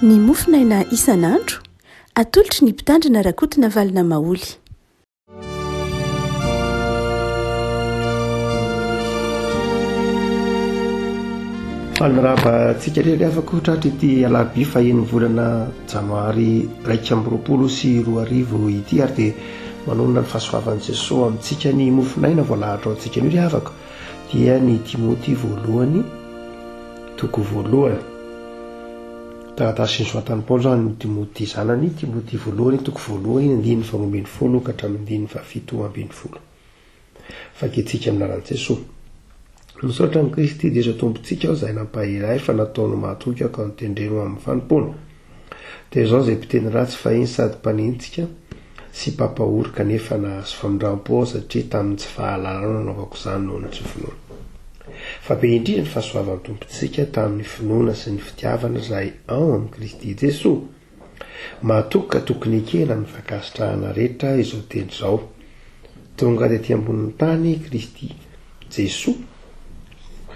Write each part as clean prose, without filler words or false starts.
Ny mofonaina isan'andro, atolotry ny Mpitandrina Rakotonavalona Maholy. Faly mirahaba antsika rehetra ry havako tratra ity alarobia fahen'ny volana janoary 2021 ity ary dia manonona ny fahasoavan'i Jesoa amintsika ny mofon'aina voalahatra ho antsika anio ry havako dia ny Timoty voalohany toko voalohany taratasy nosoratan'i Paoly izany ny Timoty zanany Timoty voalohany toko voalohany andininy faharoa ambin'ny folo ka hatramin'ny andininy fahafito ambin'ny folo Vakintsika amin'ny anaran'i Jesoa. Misaotra an'i Kristy Jesoa Tompontsika aho izay nampahery ahy fa nataony ho mahatoky aho ka notendreny ho amin'ny fanompoana. Dia izao izay mpiteny ratsy fahiny sady mpanenjika sy mpampahory kanefa nahazo famindrampo aho satria tamin'ny tsy fahalalana no nanaovako izany noho ny tsy finoana. Fa be indrindra ny fahasoavan'ny Tompontsika tamin'ny finoana sy ny fitiavana izay ao amin'i Kristy Jesoa. Mahatoky ka tokony ekena amin'ny fankasitrahana rehetra izao teny izao, Tonga tety ambonin'ny tany i Kristy Jesoa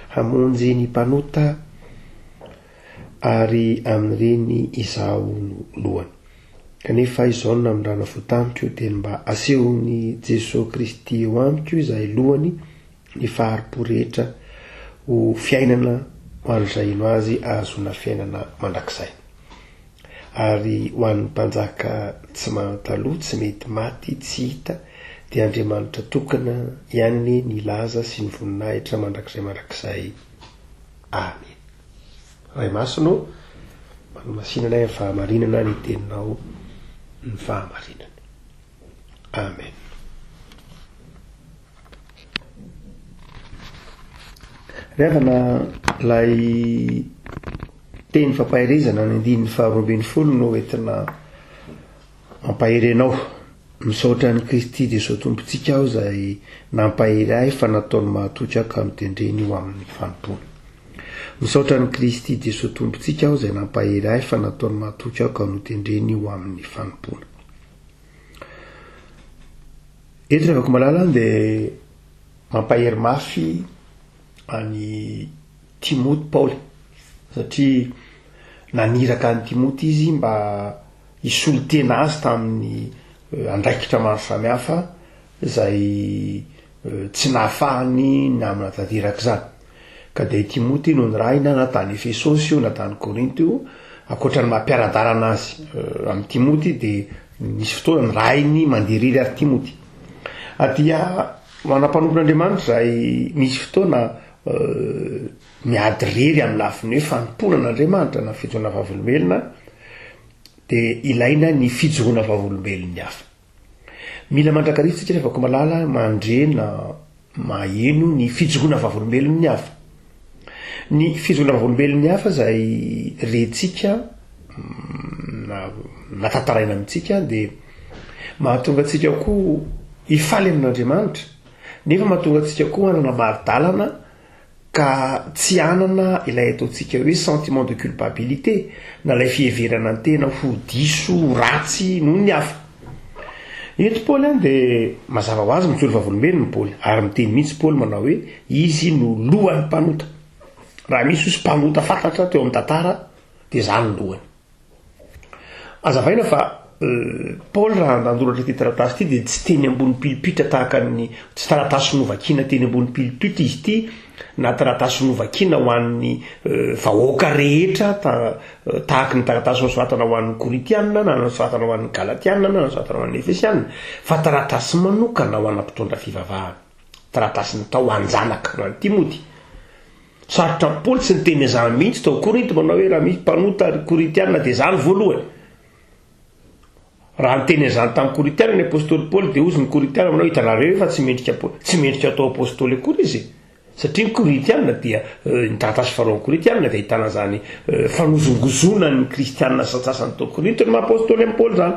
hamonjy ny mpanota ary amin'ireny izaho no lohany. Kanefa izao no namindrana fo tamiko dia ny mba asehon'i Jesoa Kristy eo amiko izay lohany ny fahari-po rehetra ho fiainana ho an'izay hino Azy ahazoana fiainana mandrakizay. Ary ho an'ny mpanjaka tsy manan-taloha, tsy mety maty, tsy hita, dia Andriamanitra tokana ihany anie ny laza sy ny voninahitra mandrakizay mandrakizay. Amena. Ray Masina ô, manomasina anay amin'ny fahamarinana ny teninao ny fahamarinana. Amen. Ry havana, ilay teny fampaherezana ny andininy faharoa ambin'ny folo no entina mampahery anao. Misaotra an'i Kristy Jesoa Tompontsika aho izay nampahery ahy fa nataony mahatoky aho ka notendreny ho amin'ny fanompoana. Misaotra an'i Kristy Jesoa Tompontsika aho izay nampahery ahy fa nataony mahatoky aho ka notendreny ho amin'ny fanompoana. Eto ry havako malala dia mampahery mafy an'i Timoty Paoly satria naniraka an'i Timoty izy mba hisolo tena azy tamin'ny andraikitra maro samihafa izay tsy nahafahany namana tanteraka izany. Ka dia i Timoty no nirahina na tany Efesosy io na tany Korinto io, ankoatra ny maha mpiara-dalana azy amin'i Timoty dia nisy fotoana nirahiny mandeha irery ary Timoty. Ary dia ho ana mpanompon'Andriamanitra izay misy fotoana miady irery amin'ny lafiny hoe fanompoana an'Andriamanitra na fijoroana vavolombelona dia ilaina ny fijoroana vavolombelon'ny hafa. Mila mandrakariva isika ry havako malala mandre na maheno ny fijoroana vavolombelon'ny hafa. Ny fijoroana vavolombelon'ny hafa izay rentsika na na tantaraina amintsika dia mahatonga antsika koa hifaly amin'Andriamanitra nefa mahatonga antsika koa hanana mari-dalana ka tsy hanana ilay ataontsika hoe sentiment de culpabilité na ilay fiheverana ny tena ho diso, ho ratsy noho ny hafa. Eto Paoly an dia mazava ho azy mijoro vavolombelona i Paoly ary miteny mihitsy Paoly manao hoe izy no lohan'ny mpanota. Raha misy osy mpanota fantatra teo amin'ny tantara dia izaho no lohany. Azavaina fa Paoly raha nanoratra ity taratasy ity dia tsy teny ambony pilipitra tahaka ny tsy taratasy novakiana teny ambony pilipitra izy ity na taratasy novakiana ho an'ny vahoaka rehetra tahaka ny taratasy nosoratana ho an'ny Korintiana na nosoratana ho an'ny Galatiana na nosoratana ho an'ny Efesiana fa taratasy manokana ho ana mpitondra fivavahana taratasy natao ho an-janaka ho an'i Timoty Sarotra amin'i Paoly tsy niteny an'izany mihitsy tao Korinto, manao hoe raha misy mpanota ry Korintiana dia izaho no voalohany. Raha niteny an'izany tamin'ny Korintiana ny apostoly Paoly dia hozy ny Korintiana manao hitanareo ve fa tsy mendrika tsy mendrika atao apostoly akory izy e. Satria ny Korintiana dia eh, ny taratasy faharoan'ny Korintiana dia ahitana izany eh, fanozongozonan'ny ny kristiana sasantsasany tao Korinto ny maha apostoly an'i Paoly izany.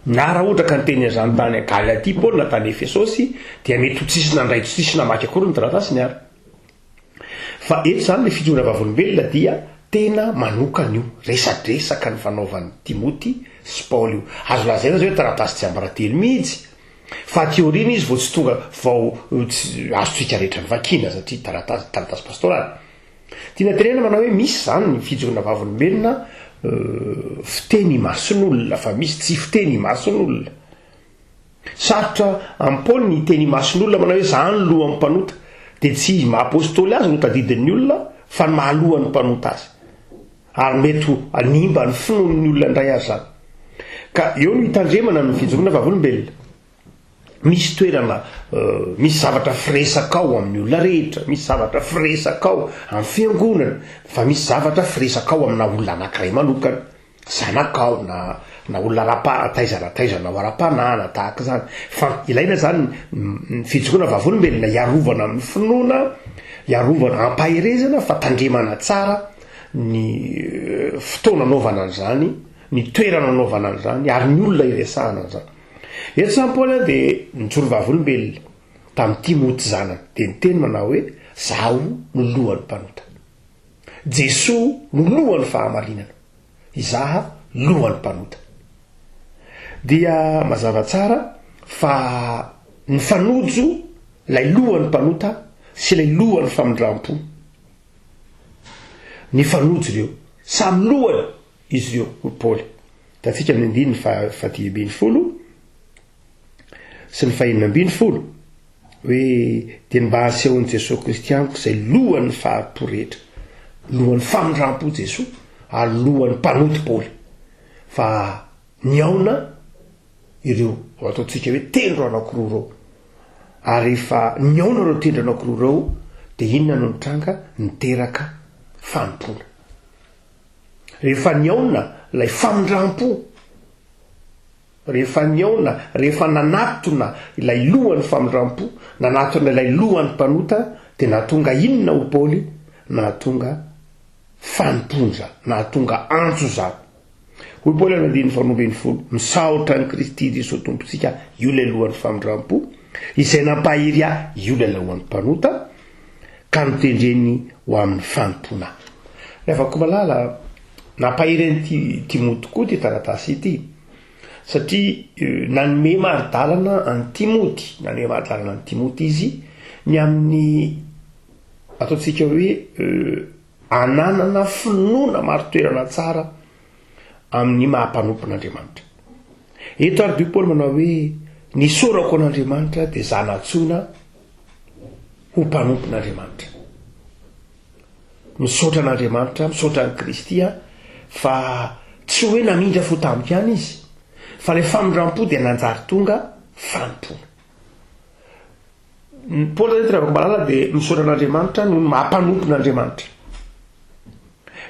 Na raha ohatra ka niteny an'izany tany Galatia Paoly na tany Efesosy dia mety ho tsisy nandray tsy tsisy namaky akory ny taratasiny ary. Fa eto izany ilay fijoroana vavolombelona dia tena manokana io, resadresaka nifanaovan'i Timoty sy Paoly io. Azo lazaina izao hoe taratasy tsiambaratelo mihitsy, fa aty aoriana izy vao tsy tonga vao tsy azontsika rehetra novakiana satria taratasy, taratasy pastoraly. Tiana tenenina manao hoe misy izany ny fijoroana vavolombelona. fiteny imason'olona fa misy tsy fiteny imason'olona. Sarotra amin'i Paoly ny hiteny imason'olona manao hoe za no lohan'ny mpanota. Dia tsy izy maha apostoly azy no tadidin'ny olona fa ny maha lohan'ny mpanota azy. Ary mety ho hanimba ny finoan'ny olona indray aza izany. Ka eo no hitandremana ny fijoroana vavolombelona. Misy toerana, misy zavatra firesakao amin'ny olona rehetra, misy zavatra firesakao amin'ny fiangonana, fa misy zavatra firesakao amina olona anankiray manokana, zanakao na na olona ara-pa- taiza na taiza na ara-panahy na tahaka izany. Fa ilaina izany ny fijoroana vavolombelona hiarovana amin'ny finoana, hiarovana, hampaherezana fa tandremana tsara ny fotoana anaovana an'izany, ny toerana anaovana an'izany ary ny olona iresahana an'izany. Eto izany Paoly dia nijoro vavolombelona tamin'i Timoty zanany, dia niteny manao hoe, Zaho no lohan'ny mpanota. Jesoa no lohan'ny fahamarinana, izaho lohan'ny mpanota. Dia mazava tsara fa nifanojo ilay lohan'ny mpanota sy ilay lohan'ny famindram-po. Nifanojo ireo, samy lohany izy ireo, hoy Paoly. Hitantsika amin'ny andininy faha-15 sy ny faha-16 hoe dia ny mba hasehon'i Jesoa Kristy amiko izay lohan'ny fahari-po rehetra, lohan'ny famindram-po Jesoa ary lohan'ny mpanoto Paoly. Fa nihaona ireo ataontsika hoe tendro anankiroa ireo. Ary rehefa nihaona ireo tendro anankiroa ireo dia inona no nitranga? Niteraka fanompoana. Rehefa nihaona ilay famindram-po, rehefa nihaona, rehefa nanatona ilay lohan'ny famindram-po, nanatona ilay lohan'ny mpanota, dia nahatonga inona ho Paoly? Nahatonga fanompoana izany, nahatonga antso izany. Hoy Paoly any andininy faharoa 12, Misaotra an'i Kristy Jesoa Tompontsika, io ilay lohan'ny famindram-po, izay nampahery ahy, io ilay lohan'ny mpanota, ka notendreny ho amin'ny fanompoana ahy. Ry havako malala, nampahery an'i Timoty koa ity taratasy ity, satria nanome mari-dalana an'i Timoty, nanome mari-dalana an'i Timoty izy ny amin'ny ataontsika hoe ananana finoana marin-toerana tsara amin'ny maha mpanompon'Andriamanitra. Eto ary dia Paoly manao hoe ny isaorako an'Andriamanitra dia za nantsoina ho mpanompon'Andriamanitra. Misaotra an'Andriamanitra, misaotra an'i Kristy aho fa tsy hoe namindra fo tamiko ihany izy, fa ilay famindram-po dia nanjary tonga fanompoana. Paoly zany eto ry havako malala dia misaotra an'Andriamanitra noho ny maha mpanompon'Andriamanitra.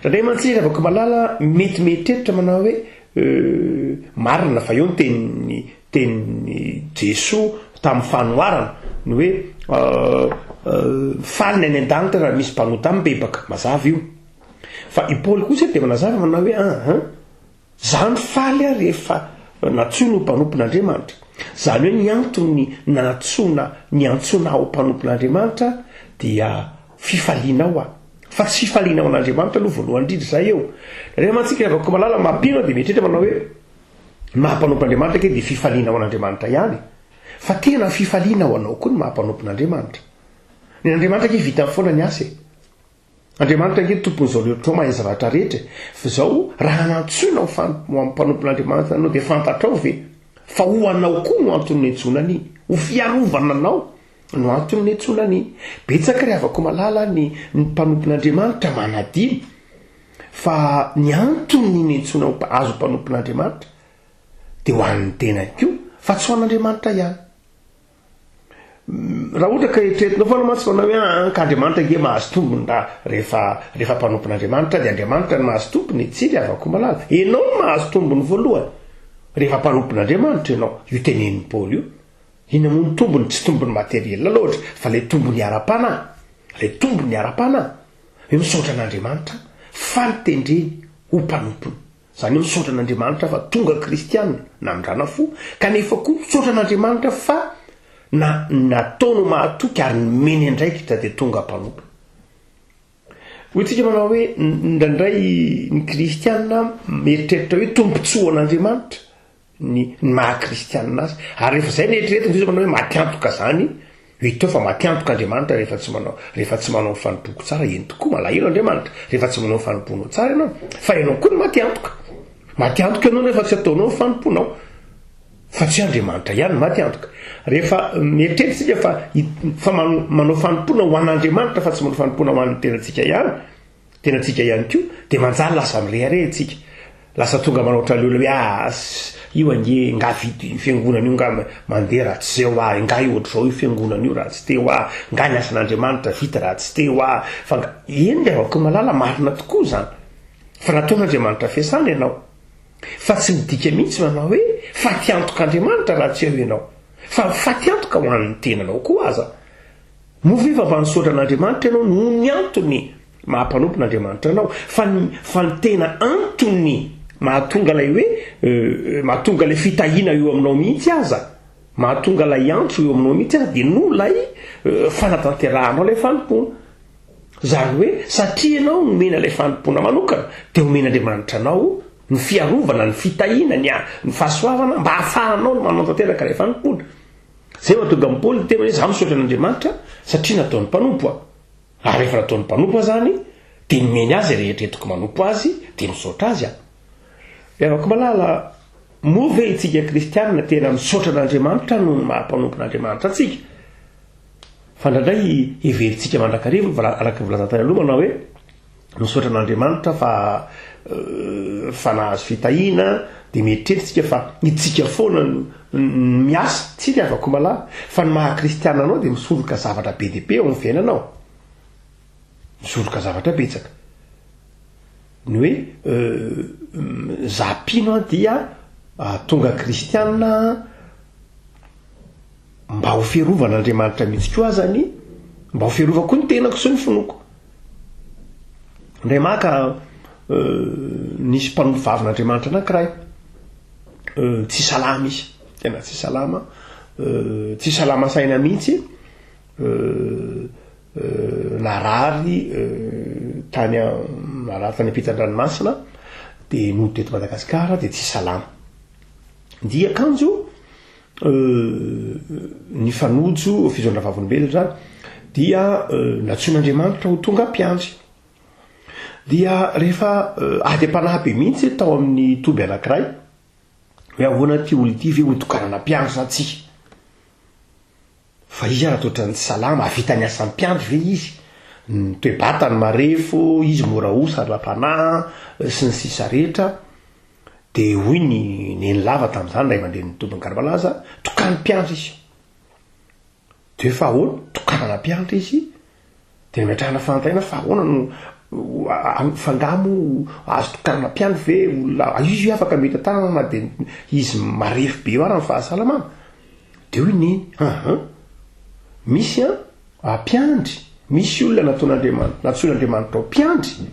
Indraindray mantsy ry havako malala mety mieritreritra manao hoe marina fa eo ny tenin'ny tenin'i Jesoa tamin'ny fanoharana ny hoe faly ny any an-danitra raha misy mpanota mibebaka, mazava io. Fa i Paoly kosa dia manazava manao hoe an Za mifaly aho rehefa nantsoina ho mpanompon'Andriamanitra. Izany hoe ny antony nanantsoana niantsoana ahy ho mpanompon'Andriamanitra dia fifaliana ao aho. Fa tsy fifaliana ao an'Andriamanitra aloha voalohany indrindra izay eo. Rehefa mantsy ry havako malala mampino aho dia mieritreritra manao hoe ny maha mpanompon'Andriamanitra ange dia fifaliana ao an'Andriamanitra ihany. Fa tena fifaliana ho anao koa ny maha mpanompon'Andriamanitra. Ny an'Andriamanitra ange vitany foana ny asa e. Andriamanitra ange tompon'izao rehetra mahay ny zavatra rehetra e! F'izao raha nantsoina ho fan ho amin'ny mpanompon'Andriamanitra anao dia fantatrao ve fa ho anao koa no antony niantsoana an'iny? Ho fiarovana anao no antony niantsoana an'iny. Betsaka ry havako malala ny ny mpanompon'Andriamanitra manadino fa ny antony niantsoana ho azy ho mpanompon'Andriamanitra dia ho an'ny tenany koa fa tsy ho an'Andriamanitra ihany. Raha ohatra ka eritreretinao foana mantsy manao hoe aa ka Andriamanitra ange mahazo tombony raha rehefa rehefa mpanompon'Andriamanitra dia Andriamanitra no mahazo tombony e, tsia ry havako malala, ianao no mahazo tombony voalohany rehefa mpanompon'Andriamanitra ianao, io tenenin'i Paoly io, inona moa ny tombony, tsy tombony materiel loatra fa ilay tombony ara-panahy, ilay tombony ara-panahy, hoe misaotra an'Andriamanitra fa nitendreny ho mpanompony. Izany hoe misaotra an'Andriamanitra fa tonga kristiana, namindrana fo, kanefa koa misaotra an'Andriamanitra fa na nataony ho mahatoky ary nomeny andraikitra dia tonga mpanompo. Hoy tsika manao hoe indraindray ny kristiana mieritreritra hoe tombontsoa an'Andriamanitra ny ny maha kristiana azy. Ary rehefa izay ny eritreretina dia izy manao hoe maty antoka izany Hita eo fa maty antoka Andriamanitra rehefa tsy manao rehefa tsy manao ny fanompoako tsara. Eny tokoa, malahelo Andriamanitra rehefa tsy manao ny fanompoanao tsara ianao. Fa ianao koa no maty antoka. Maty antoka ianao rehefa tsy ataonao ny fanompoanao. Fa tsy Andriamanitra ihany no maty antoka. Rehefa mieritreritra isika fa fa manao fanompoana ho an'Andriamanitra fa tsy manao fanompoana ho an'ny tenantsika ihany, tenantsika ihany koa, dia manjary lasa mirehareha isika. Lasa tonga manao ohatran'ny olona hoe ah, io ange nga vita io fiangonana io nga mandeha raha tsy zeo ah, nga io ohatr'izao io fiangonana io raha tsy teo ah, nga ny asan'Andriamanitra vita raha tsy teo ah, fa nga, eny ry havako malala, marina tokoa izany. Fa nataon'Andriamanitra fiasana ianao. Fa tsy midika mihitsy manao hoe fatiantok'Andriamanitra raha tsy eo ianao. Fa fatiantoka ho an'ny tenanao koa aza. Moa ve efa mba nisaotra an'Andriamanitra ianao noho ny antony maha mpanompon'Andriamanitra anao? Fa ny fa ny tena antony mahatonga ilay hoe mahatonga ilay fitahiana eo aminao mihitsy aza, mahatonga ilay antso eo aminao mihitsy aza dia noho ilay fanatanterahanao ilay fanompoana. Izany hoe satria ianao nomena ilay fanompoana manokana dia omen'Andriamanitra anao ny fiarovana, ny fitahiana, ny ny fahasoavana mba hahafahanao manatanteraka ilay fanompoana. Izay mahatonga an'i Paoly niteny hoe izaho misaotra an'Andriamanitra satria nataony mpanompo aho. Ary rehefa nataony mpanompo aho izany dia nomeny ahy izay rehetra entiko manompo azy dia misaotra azy aho. Ry havako malala, moa ve isika kristianina tena misaotra an'Andriamanitra noho ny maha mpanompon'Andriamanitra antsika? Fa indraindray heverintsika mandrakariva, araka ny voalazan'ny tany aloha manao hoe misaotra an'Andriamanitra fa fa nahazo fitahiana, dia mieritreritra isika fa itsika foana no miasa. Tsia ry havako malala, fa ny maha kristiana anao dia misoroka zavatra be dia be ao amin'ny fiainanao. Misoroka zavatra betsaka. Ny hoe za mpino aho dia tonga kristiana Mba ho fiarovan'Andriamanitra mihitsy koa aza ny mba ho fiarovako ny tenako sy ny finoako. Indray maka nisy mpanompo vavin'Andriamanitra anankiray, tsy salama izy, tena tsy salama, tsy salama saina mihitsy, narary tany narary tany ampitan-dranomasina, dia nody teto Madagasikara dia tsy salama. Dia kanjo nifanojo fizondra vavolombelona izany dia nantsoin'Andriamanitra ho tonga mpiandry. Dia rehefa ady am-panahy be mihitsy tao amin'ny toby anankiray hoe ahoana ity olona ity ve hotokanana mpiandry sa tsia. Fa izy ara toa ohatran'ny tsy salama, hahavita ny asan'ny mpiandry ve izy? Ny toe-batany marefo, izy mora osa ara-panahy, sy ny sisa rehetra. Dia hoy ny Nenilava tamin'izany, ray aman-drenin'ny tompon'i Garmalaza, tokany mpiandry izy. Dia hoe fa ahoana? Tokanana mpiandry izy? Dia nametrahana fanontaniana fa ahoana no fa angaha moa azo tokanana mpiandry ve olona, izy ve afaka mety tanana na dia izy marefo be io ara ny fahasalamana? Dia hoy Neny, Ahan, misy an, mpiandry, misy olona nataon'Andriamanitra, nantsoin'Andriamanitra ho mpiandry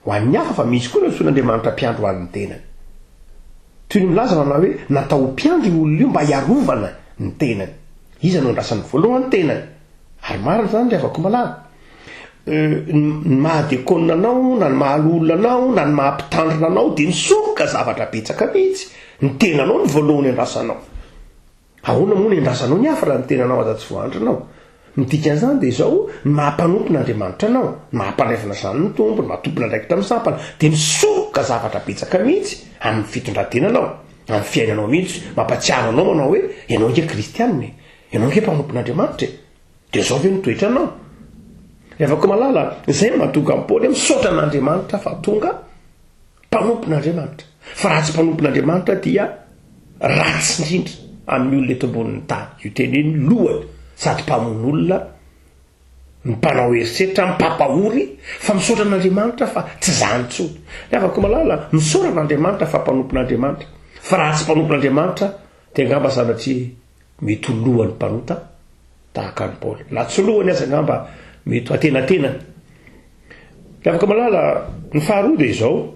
ho an'ny hafa fa misy koa nantsoin'Andriamanitra mpiandry ho an'ny tenany. Toy ny milaza manao hoe natao ho mpiandry io olona io mba hiarovana ny tenany. Iza no andrasany voalohany? Tenany. Ary marina izany ry havako malala. Ny maha diakona anao na ny maha loholona anao na ny maha mpitandrina anao dia misoroka zavatra betsaka mihitsy. Ny tenanao no voalohany andrasanao. Ahoana moa no iandrasanao ny hafa raha ny tenanao aza tsy voaandrinao? Ny dikan'izany dia izao, ny maha mpanompon'Andriamanitra anao, ny maha mpandray fanasana ny Tompo, ny maha tompon'andraikitra amin'ny sampana, dia misoroka zavatra betsaka mihitsy amin'ny fitondran-tenanao, amin'ny fiainanao mihitsy, mampatsiaro anao manao hoe, ianao ange kristianina e, ianao ange mpanompon'Andriamanitra e, dia izao ve no toetranao? Ry havako malala, izay no mahatonga an'i Paoly hoe misaotra an'Andriamanitra fa tonga Mpanompon'Andriamanitra. Fa raha tsy mpanompon'Andriamanitra dia ratsy indrindra amin'ny olona eto ambonin'ny tany. Io teny io ny lohany, sady mpamono olona, ny mpanao herisetra, ny mpampahory, fa misaotra an'Andriamanitra fa tsy izany intsony. Ry havako malala, misaora an'Andriamanitra fa mpanompon'Andriamanitra. Fa raha tsy mpanompon'Andriamanitra dia angamba sanatria mety ho lohan'ny mpanota tahaka an'i Paoly. Na tsy lohany aza angamba mety ho antenatenany. Ry havako malala, ny faharoa dia izao,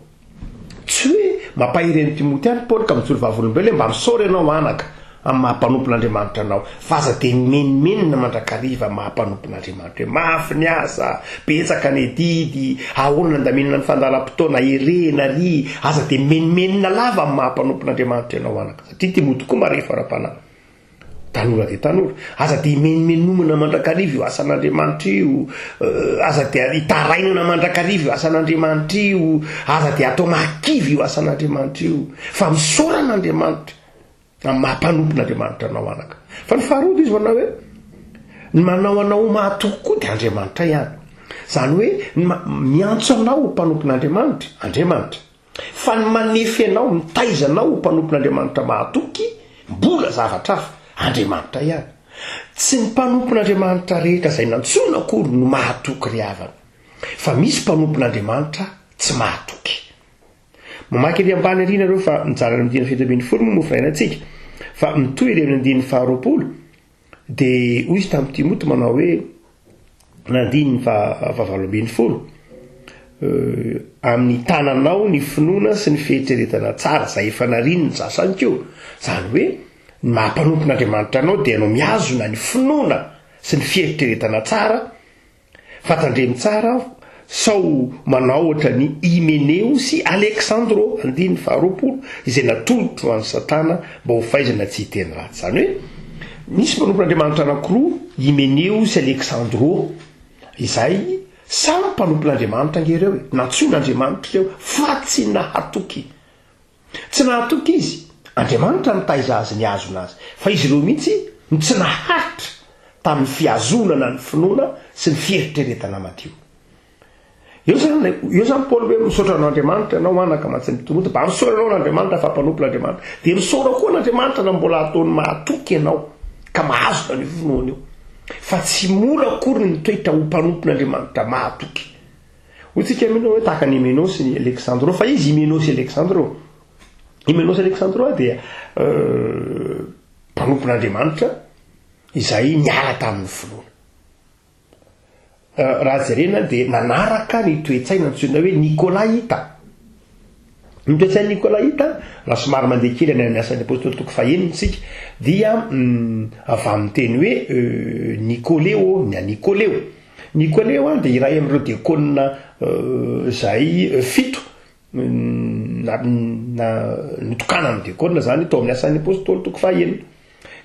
tsy hoe mampahery an'i Timoty ihany Paoly ka mijoro vavolombelona hoe mba misaora ianao anaka amin'ny maha mpanompon'Andriamanitra anao, fa aza dia mimenomenona mandrakariva amin'ny maha mpanompon'Andriamanitra hoe mafy ny asa, betsaka ny adidy, ahoana ny andaminana ny fandaharam-potoana, herehina ry, aza dia mimenomenona lava amin'ny maha mpanompon'Andriamanitra ianao anaka. Satria Timoty koa marefo ara-panahy. Tanora dia tanora. Aza dia imenomenomana mandrakariva io asan'Andriamanitra io, aza dia itarainana mandrakariva io asan'Andriamanitra io, aza dia atao mahakivy io asan'Andriamanitra io, fa misaora an'Andriamanitra amin'ny maha mpanompon'Andriamanitra anao anaka. Fa ny faharoa dia izy manao hoe, ny manao anao ho mahatoky koa dia Andriamanitra ihany. Izany hoe ny miantso anao ho mpanompon'Andriamanitra, Andriamanitra. Fa ny manefy anao, mitaiza anao ho mpanompon'Andriamanitra mahatoky, mbola zavatra hafa, Andriamanitra ihany. Tsy ny mpanompon'Andriamanitra rehetra izay nantsoina akory no mahatoky ry havana. Fa misy mpanompon'Andriamanitra tsy mahatoky. Mamaky ery ambany ery nareo fa mijanona amin'ny andininy 17 moa no firainantsika. Fa mitohy ery amin'ny andininy faharoapolo, dia hoy izy tamin'i Timoty manao hoe, ny andininy faha-18, Amin'ny tananao ny finoana sy ny fieritreretana tsara izay efa narian'ny sasany koa. Izany hoe, ny maha mpanompon'Andriamanitra anao dia ianao mihazona ny finoana sy ny fieritreretana tsara, fa tandremo tsara sao manao ohatran'i Hymeneo sy Aleksandro, andininy faharoapolo, izay natolotro ho an'i Satana mba ho faizana tsy hiteny ratsy. Izany hoe, nisy mpanompon'Andriamanitra anankiroa, Hymeneo sy Aleksandro, izay samy mpanompon'Andriamanitra ange ireo e, nantsoin'Andriamanitra ireo, fa tsy nahatoky. Tsy nahatoky izy, Andriamanitra nitaiza azy nihazona azy, fa izy ireo mihitsy no tsy naharitra tamin'ny fihazonana ny finoana sy ny fieritreretana madio. Eo zany, eo zany Paoly hoe misaotra an'Andriamanitra ianao anaka mantsy ny Timoty, mba misaora anao an'Andriamanitra fa mpanompon'Andriamanitra. Dia misaora koa an'Andriamanitra na mbola ataony mahatoky ianao ka mahazona an'io finoana io. Fa tsy mora akory ny mitoetra ho mpanompon'Andriamanitra mahatoky. Hoy tsika mino hoe tahaka an'i Hymeneo sy ny Aleksandro, fa izy Hymeneo sy Aleksandro. Hymeneo sy Aleksandro dia mpanompon'Andriamanitra izay niala tamin'ny finoana. Raha jerena dia nanaraka ny toe-tsaina antsoina hoe Nikolaita. Ny toe-tsain'ny Nikolaita, raha somary mandeha kely any amin'ny Asan'ny Apostoly toko fahenina isika, dia avy amin'ny teny hoe Nikoleo, na Nikoleo. Nikoleo dia iray amin'ireo diakona izay fito na notokanan'ny diakona izany tao amin'ny Asan'ny Apostoly toko fahenina.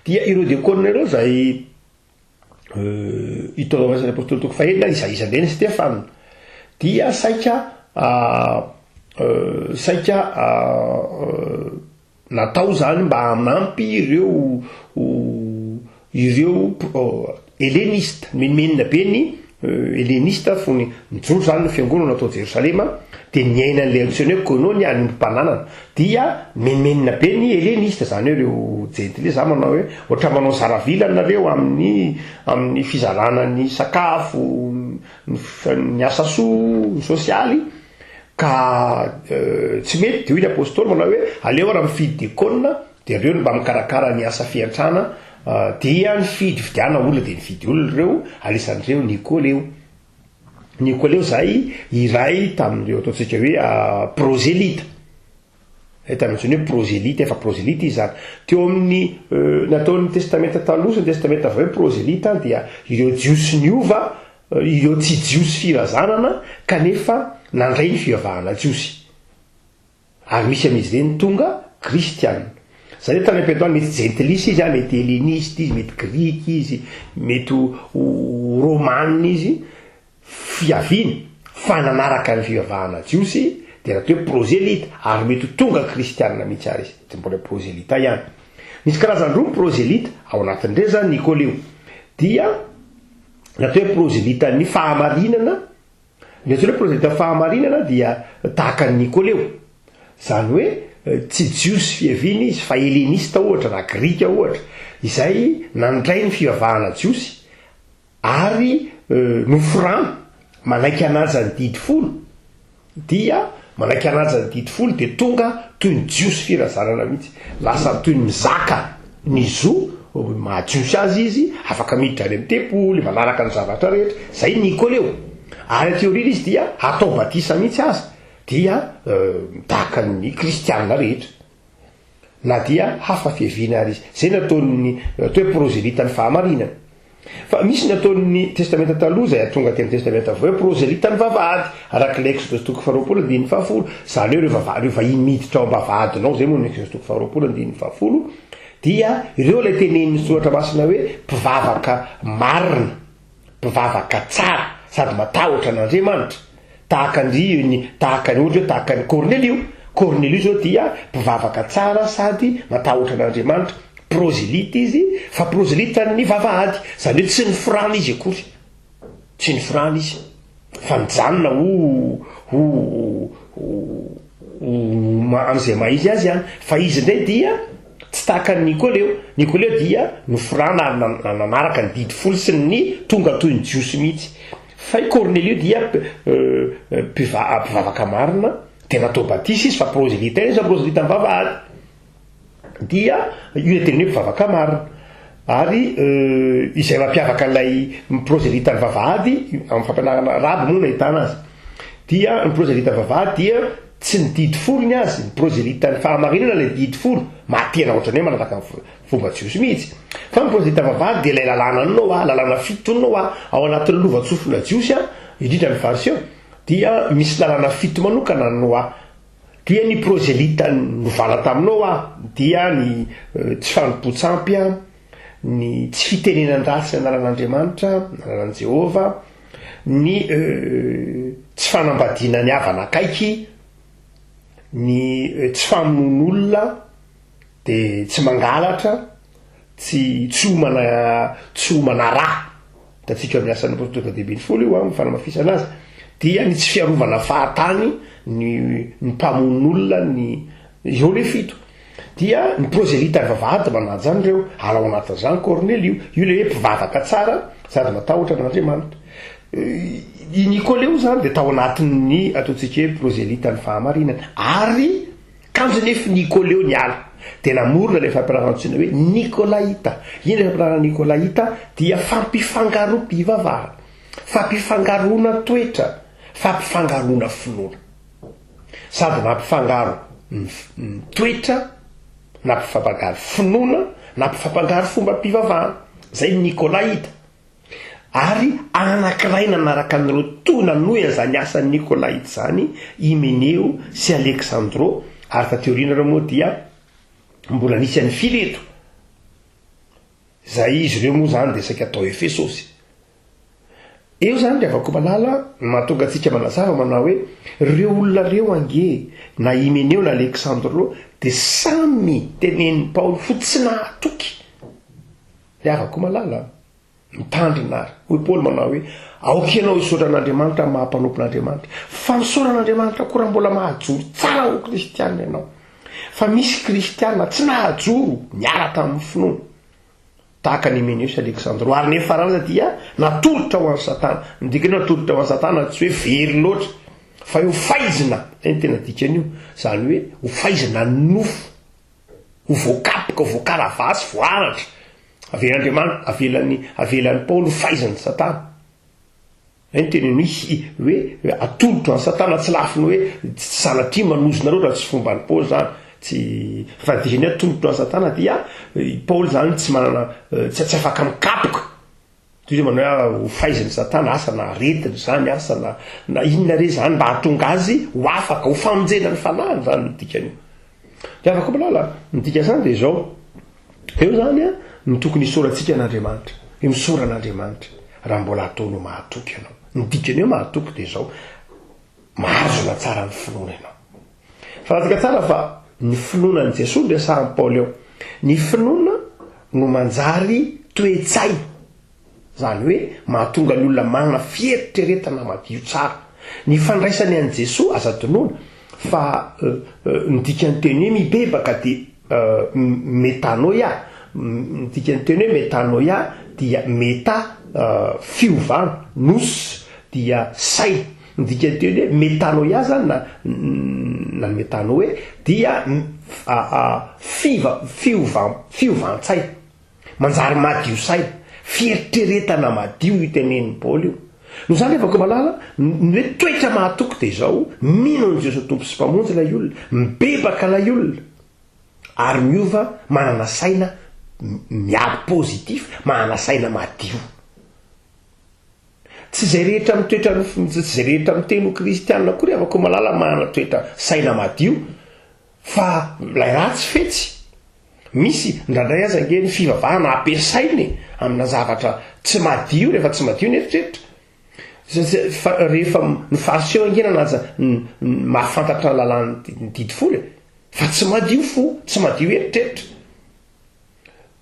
Dia ireo diakona ireo izay Ito Asan'ny Apostoly toko fahenina, iza iza indray ny Stefana dia saika saika natao izany mba hanampy ireo ireo helenista, menomenona be ny helenista fony nijoro izany ny fiangonana tao Jerosalema dia niaina an'ilay antsoina hoe koinonia ny ombim-pananana dia menomenona be ny helenista, izany hoe ireo jentilisa, za manao hoe ohatra manao zara vilana nareo amin'ny amin'ny fizarana ny sakafo, ny ny asa soa, ny sosialy ka tsy mety dia hoy ny apostoly manao hoe aleo ary mifidy diakona dia reo no mba mikarakara ny asa fiantrana dia nifidy fidiana olona dia nifidy olona ireo anisan'ireo Nikoleo. Nikoleo izay iray tamin'ireo ataontsika hoe prozelita. Izay tamin'ny antsoina hoe prozelita, efa prozelita izy izany. Teo amin'ny nataon'ny Testamenta Taloha sy ny Testamenta Vaovao hoe prozelita dia ireo Jiosy niova, ireo tsy Jiosy firazanana kanefa nandray ny fivavahana jiosy. Ary misy amin'izy ireny tonga kristiana. Izany hoe tany am-piandohany mety jentilisa izy, mety helenista izy, mety grika izy, mety ho romana izy, fiaviany, fa nanaraka ny fivavahana jiosy dia natao hoe prozelita, ary mety ho tonga kristiana mihitsy ary izy, dia mbola prozelita ihany. Misy karazany roa ny prozelita, ao anatin'ireny izany Nikolio dia natao hoe prozelitan'ny fahamarinana, Ny antsoina hoe prozelita fahamarinana dia tahaka an'i Nikoleo. Izany hoe tsy jiosy fiaviana izy fa helenista ohatra na grika ohatra, izay nandray ny fivavahana jiosy ary noforana manaiky hanaja ny didy folo. Dia manaiky hanaja ny didy folo dia tonga toy ny jiosy firazanana mihitsy. Lasa toy ny mizaka ny zo maha jiosy azy izy, afaka miditra any amin'ny tempoly, manaraka ny zavatra rehetra. Izay ny Nikoleo. Ary aty aoriana izy dia hatao batisa mihitsy aza, dia tahaka ny kristiana rehetra. Na dia hafa fiaviana ary izy. Izay no ataon'ny atao hoe prozelitan'ny fahamarinana. Fa misy ny ataon'ny Testamenta Taloha izay hahatonga aty amin'ny Testamenta Vaovao hoe prozelitan'ny vavahady, araka ilay Eksodosy toko faharoapolo andininy fahafolo. Izany hoe ireo vava-, ireo vahiny miditra ao am-bavahadinao, izay moa no Eksodosy toko faharoapolo andininy fahafolo, Dia ireo ilay tenenin'ny Soratra Masina hoe mpivavaka marina, mpivavaka tsara sady matahotra an'Andriamanitra. Tahaka an-dry ny tahaka ny ohatra hoe tahaka an'i Kornelio. Kornelio izao dia mpivavaka tsara sady matahotra an'Andriamanitra. Prozelyta izy, fa prozelytan'ny vavahady. Izany hoe tsy niforana izy akory. Tsy niforana izy fa nijanona ho ho ho amin'izay maha izy azy ihany. Fa izy indray dia tsy tahaka an'i Nikoleo. Nikoleo dia noforana ary nanaraka ny didy folo sy ny tonga toy ny Jiosy mihitsy. Fa i Kornelio dia mpivavaka marina, dia natao batisa izy fa prozelita izy, fa prozelita mivavahady. Dia io ilay teny hoe mpivavaka marina. Ary izay mampiavaka an'ilay prozelita ny vavahady, amin'ny fampianarana raby moa no ahitana azy, dia ny prozelita vavahady dia tsy ny didy folo ny azy, ny prozelita ny fahamarinana ilay didy folo, mahatena ohatran'ny hoe manaraka ny fomba jiosy mihitsy. Fa ny prozelita vavahady dia ilay lalànan'i Noa, lalàna fiton'i Noa, ao anatin'ny lovantsofina jiosy, indrindra ny fariseo, dia misy lalàna fito manokana an'i Noa. Dia ny prozelita novana tamin'i Noa dia ny tsy fanompoan-tsampy, ny tsy fitenenan-dratsy ny anaran'Andriamanitra, ny anaran'i Jehovah, ny tsy fanambadiana ny havana akaiky, ny tsy famonoan'olona, dia tsy mangalatra, tsy tsy homana tsy homana ra. Hitantsika ao amin'ny Asan'ny Apostoly toko 15 io an, ny fanamafisana azy, dia ny tsy fiarovana fahatany ny ny mpamono olona ny ireo le fito. Dia ny prozelita ny vavahady manaja an'ireo, ary ao anatin'izany Kornelio, io le hoe mpivavaka tsara sady matahotra an'Andriamanitra. I Nikoleo izany dia tao anatin'ny ataontsika hoe prozelita ny fahamarinana, ary Kanjo anefa i Nikoleo niala, dia namorona ilay fampianarana antsoina hoe Nikolaita. Inona ilay fampianarana Nikolaita? Dia fampifangaroam-pivavahana, fampifangaroana toetra, fampifangaroana finoana. Sady nampifangaro ny toetra, nampifampangaro finoana, nampifampangaro fombam-pivavahana. Izay ny Nikolaita. Ary anankiray nanaraka an'ireo toa nanohy an'izany asan'i Nikolaita izany i Hymeneo sy Aleksandro, ary taty aoriana ireo moa dia mbola nisy an'i Fileto, izay izy ireo moa izany dia saika tao Efesosy. Eo izany ry havako malala no mahatonga antsika manazava manao hoe, ireo olona ireo ange na Hymeneo na Aleksandro dia samy tenenin'i Paoly ho tsy nahatoky. Ry havako malala a! Mitandrina ary. Hoy Paoly manao hoe, Aoka ianao hisaotra an'Andriamanitra amin'ny maha-mpanompon'Andriamanitra. Fa misaora an'Andriamanitra koa raha mbola mahajoro tsara ho kristiana ianao. Fa misy kristiana tsy nahajoro niala tamin'ny finoana, tahaka an'i Hymeneo sy Aleksandro, ary niafarany aza dia natolotra ho an'i Satana. Ny dikan'ny hoe natolotra ho an'i Satana tsy hoe very loatra, fa hoe ho faizina. Izay no tena dikan'io. Izany hoe ho faizina ny nofo. Ho voakapoka, ho voakaravasy, voaratra. Avelan'Andriamanitra, avelan'i, avelan'i Paoly ho faizin'i Satana. Izay no teniny hoe, hoe, hoe atolotro an'i Satana, tsy lafiny hoe tsy sanatria manozona anareo raha tsy fomban'i Paoly izany. Tsy, fa ny dikany hoe atolotro an'i Satana dia i Paoly izany tsy manana, tsy, tsy afaka mikapoka. Toy izay manao hoe ho faizin'i Satana, asa na aretina izany, asa na na inona re izany mba hahatonga azy ho afaka, ho famonjena ny fanahiny izany no dikan'io. Ry havako malala, ny dikan'izany dia izao, eo izany an, no tokony hisaorantsika an'Andriamanitra, hoe misaora an'Andriamanitra raha mbola ataony ho mahatoky ianao. Ny dikan'ny hoe mahatoky dia izao, mahazona tsara ny finoana ianao. Fantatsika tsara fa ny finoana an'i Jesoa no resahan'i Paoly eo. Ny finoana no manjary toe-tsaina, izany hoe mahatonga ny olona manana fieritreretana madio tsara. Ny fandraisany an'i Jesoa, aza adinoina fa ny dikan'ny teny hoe mibebaka dia metanoia, ny dikan'ny teny hoe metanoia dia meta fiovana, nous dia saina. Ny dikan'ny teny hoe metanoia zany na na ny metanoe dia fiva fiovam fiovan-tsaina, manjary madio saina, fieritreretana madio io tenenin'i Paoly io. Noho izany ry havako malala, ny hoe toetra mahatoky dia izao, mino an'i Jesoa Tompo sy Mpamonjy ilay olona, mibebaka ilay olona, ary miova manana saina miabo positif, manana saina madio. Tsy izay rehetra mitoetra ny tsy izay rehetra miteny ho kristiana akory havako malala manana toetra saina madio fa ilay ratsy fetsy. Misy indraindray aza ange ny fivavahana ampiasaina e, amina zavatra tsy madio rehefa tsy madio ny eritreritra. Fa rehefa ny fariseo ange nanaja ny mahafantatra ny lalàn'ny didy folo e, fa tsy madio fo, tsy madio eritreritra.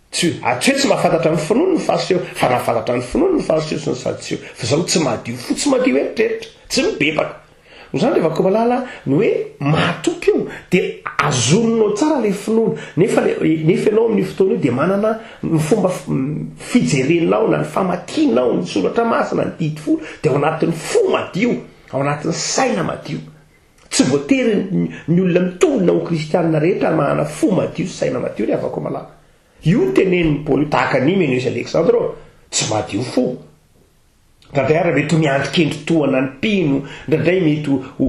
Tsy hoe tsy hoe tsy mahafantatra ny finoany ny fariseo, fa nahafantatra ny finoany ny fariseo sy ny sadoseo, fa izao tsy madio fo, tsy madio eritreritra, tsy mibebaka. Noho izany ry Vakomalala, ny hoe mahatoky io dia azoninao tsara ilay finoana, nefa ilay nefa ianao amin'io fotoana io dia manana ny fomba fijerenao na ny famakianao ny soratra masina, ny didy folo, dia ao anatin'ny fo madio, ao anatin'ny saina madio. Tsy voatery ny olona mitolona ho kristianina rehetra manana fo madio sy saina madio ry havako malala. Io tenenin'i Paoly io, tahaka an'i Hymenaeus sy Aleksandro, tsy madio fo. Indraindray ary mety ho miandry kendry tohana ny mpino, indraindray mety ho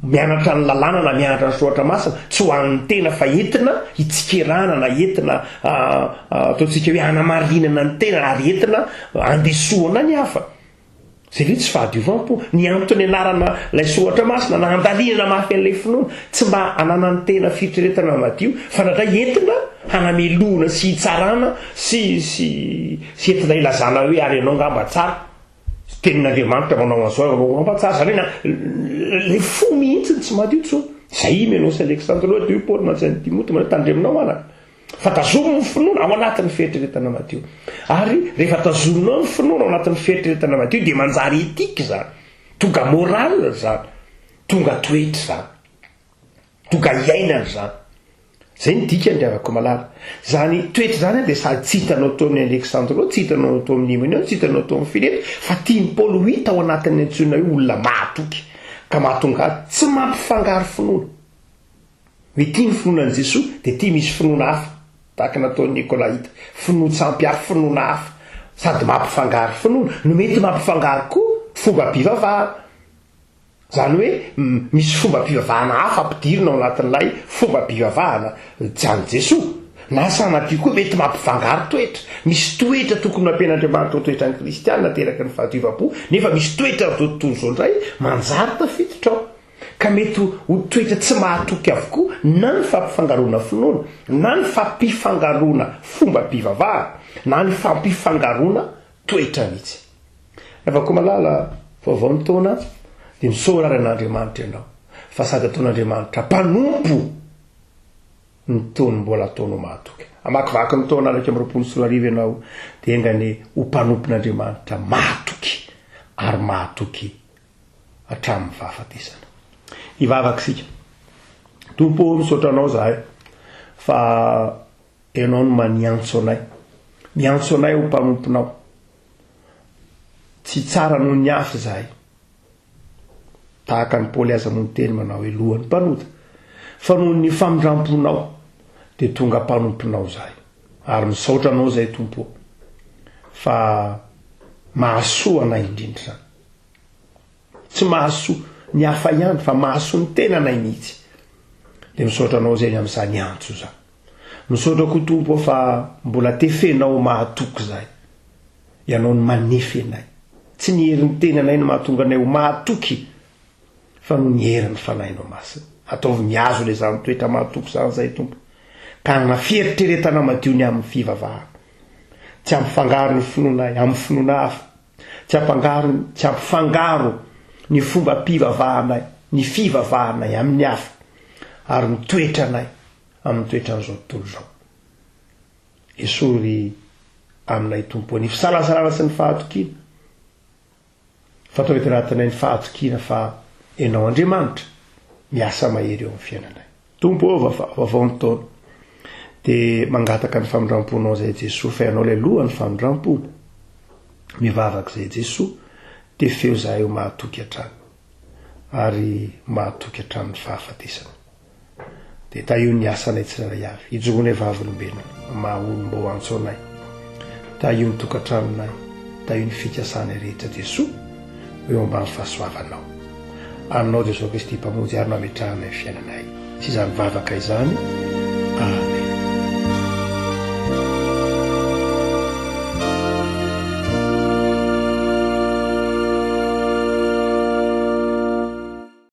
mianatra ny lalàna na mianatra ny soratra masina, tsy ho an'ny tena fa entina hitsikerana na entina ataontsika hoe hanamarinana ny tena ary entina handesoana ny hafa. Izay ve tsy fahadiovam-po? Ny antony ianarana ilay soratra masina na andalinana mafy an'ilay finoana, tsy mba ananan'ny tena fieritreretana madio, fa indraindray entina hanamelohana sy hitsarana sy sy sy entina hilazana hoe ary ianao angamba tsara, tenin'Andriamanitra manao an'izao ianao angamba tsara, izany hoe na ilay fo mihitsy no tsy madio intsony. Izay i Menos Alexandre dia hoy Paoly mantsy an'i Timoty manao hoe tandremonao anaka. Fa tazomy ny finoana ao anatin'ny fieritreretana madio. Ary rehefa tazominao ny finoana ao anatin'ny fieritreretana madio dia manjary éthique izany. Tonga morale izany. Tonga toetra izany. Tonga iainana izany. Izay ny dikany ry havako malala. Izany toetra izany dia sady tsy hitanao tao amin'i Alexandro, tsy hitanao tao amin'i Hymeneo, tsy hitanao tao amin'i Fileto, fa tian'i Paoly ho hita ao anatin'ny antsoina hoe olona mahatoky. Ka mahatonga azy tsy mampifangaro finoana. Ny tia ny finoana an'i Jesoa dia tia misy finoana hafa, tahaka ny nataon'ny Nikolaita, finoan-tsampy hafa, finoana hafa, sady mampifangaro finoana no mety mampifangaro koa fombam-pivavahana. Izany hoe misy fombam-pivavahana hafa ampidirina ao anatin'ilay fombam-pivavahana tsy an'i Jesoa. Na sanatria koa mety mampifangaro toetra. Misy toetra tokony ho ampian'Andriamanitra ho toetran'ny kristiana ateraky ny fahadiovam-po, nefa misy toetran'izao tontolo izao indray manjary tafiditra ao. Ka mety ho toetra tsy mahatoky avokoa na ny fampifangaroana finoana, na ny fampifangaroana fombam-pivavahana, na ny fampifangaroana toetra mihitsy. Ravakomalala, vaovao ny taona, dia misaora ary an'Andriamanitra ianao, fa sady ataon'Andriamanitra mpanompo ny taony mbola ataonao mahatoky. Hamakivaky ny taona 2021 ianao, dia enga anie ho mpanompon'Andriamanitra mahatoky ary mahatoky hatramin'ny fahafatesana. Hivavaka isika. Tompo ô, misaotra Anao izahay fa Ianao no maniantso anay. Miantso anay ho mpanomponao. Tsy tsara noho ny hafa izahay. Tahaka an'i Paoly aza moa niteny manao hoe lohan'ny mpanota. Fa noho ny famindram-ponao dia tonga mpanomponao izahay. Ary misaotra Anao izahay Tompo ô fa mahasoa anay indrindra izany. Tsy mahasoa ny hafa ihany fa mahasoa ny tenanay mihitsy. Dia misaotra anao izay ny amin'izany antso izany. Misaotra koa Tompo ô fa mbola tefenao mahatoky izahay. Ianao no manefy anay. Tsy ny herin'ny tenanay no mahatonga anay ho mahatoky fa noho ny herin'ny Fanahinao Masina. Ataovy mihazona izany toetra mahatoky izany izahay Tompo ka hanana fieritreretana madio ny amin'ny fivavahana. Tsy hampifangaro ny finoanay amin'ny finoana hafa. Tsy ampangaro, tsy ampifangaro ny fombam-pivavahanay, ny fivavahanay amin'ny hafa, ary ny toetranay amin'ny toetran'izao tontolo izao. Esory aminay Tompo ny fisalasalana sy ny fahatokiana, fa ataovy eto anatinay ny fahatokiana fa Ianao Andriamanitra miasa mahery eo amin'ny fiainanay. Tompo ô, vaovao ny taona, dia mangataka ny famindram-ponao izay Jesoa, fa Ianao ilay lohan'ny famindram-po. Mivavaka izay Jesoa, dia feo izahay ho mahatoky hatrany, ary mahatoky hatramin'ny fahafatesana. Dia tahio ny asanay tsirairay avy, hijoroanay vavolombelona, maha olom-bao antso anay. Tahio ny tokantranonay, tahio ny fikasanay rehetra Jesoa, ho eo ambany fahasoavanao. Aminao Jesoa Kristy Mpamonjy ary nametrahanay ny fiainanay sy izany vavaka izany. Amen.